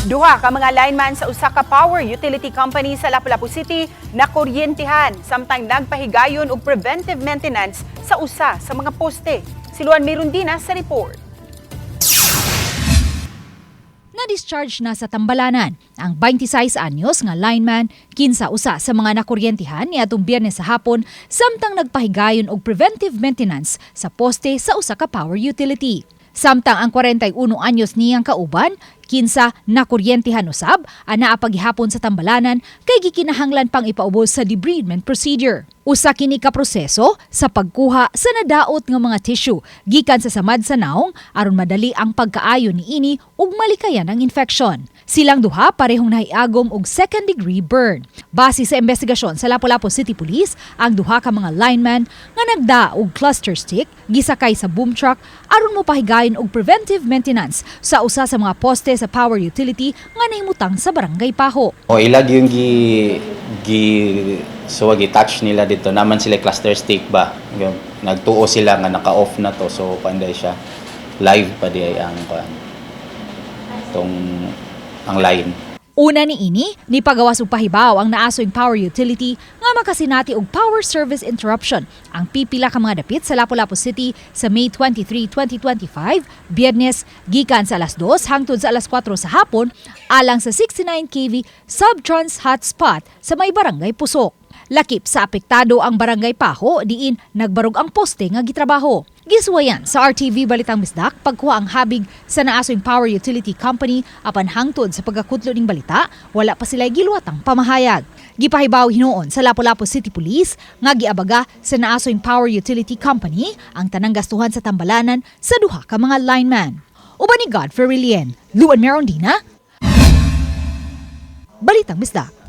Duha ka mga lineman sa usa ka power utility company sa Lapu-Lapu City nakuryentihan samtang nagpahigayon og preventive maintenance sa usa sa mga poste. Si Luan Mirundina sa report. Na-discharge na sa tambalanan ang 26 anyos nga lineman, kinsa usa sa mga nakuryentihan niadtong Biyernes sa hapon samtang nagpahigayon og preventive maintenance sa poste sa usa ka power utility. Samtang ang 41 anyos niyang kauban, kinsa nakuryentihan usab, anaa pa gihapon sa tambalanan kay gikinahanglan pang ipaubos sa debridement procedure. Usa kini ka proseso sa pagkuha sa nadaot nga mga tissue gikan sa samad sa naong aron madali ang pagkaayo niini ug malikayan ang infection. Silang duha parehong nahiagom og second degree burn. Base sa investigasyon sa Lapu-Lapu City Police, ang duha ka mga lineman nga nagda og cluster stick gisakay sa boom truck aron mopahigayon og preventive maintenance sa usa sa mga poste sa power utility nga nahimutang sa Barangay Pajo. O ilag yung gi gi so gi touch nila dito naman sila cluster stick ba. Yung, nagtuo sila nga naka-off na to, so kuan siya, live pa di ay ang kuan tong ang line. Una ni ini, ni pagawas og pahibaw ang naasoing power utility nga makasinati og power service interruption ang pipila ka mga dapit sa Lapu-Lapu City sa May 23, 2025, Biyernes, gikan sa alas 2 hangtod sa alas 4 sa hapon alang sa 69 kV subtrans hotspot sa may Barangay Pusok. Lakip sa apektado ang Barangay Pajo diin nagbarog ang poste nga gitrabaho. Gisuwayan sa RTV Balitang Bisdak pagkuha ang habig sa naasoing power utility company, apan hangtod sa pagkakutlo ning balita, wala pa sila giluwatang pamahayag. Gipahibaw hinuon sa Lapu-Lapu City Police nga giabaga sa naasoing power utility company ang tanang gastuhan sa tambalanan sa duha ka mga lineman. Uban ni Godfrey Rilien, Luan Merondina, Balitang Bisdak.